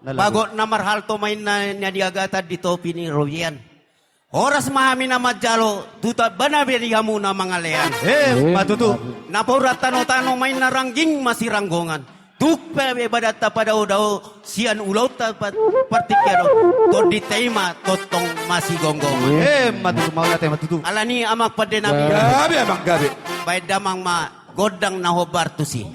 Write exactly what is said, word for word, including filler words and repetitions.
Bagot na marhalto ma inna na niagatan di topi ni robean. Horas ma hami na manjalo, tu tamba na be di hamu na mangalean. Emma tutu. Napuran tanotano ma inna rangging masiranggongan. Tung pe badanta padaodao sian ulaonta partingkian on. Tondinta i ma tongtong masigomgoman. Emma tutu, mauliate ma tutu. Alani amang pande nami. Gabe amang gabe. Baen damang ma gondang na hombar tusi.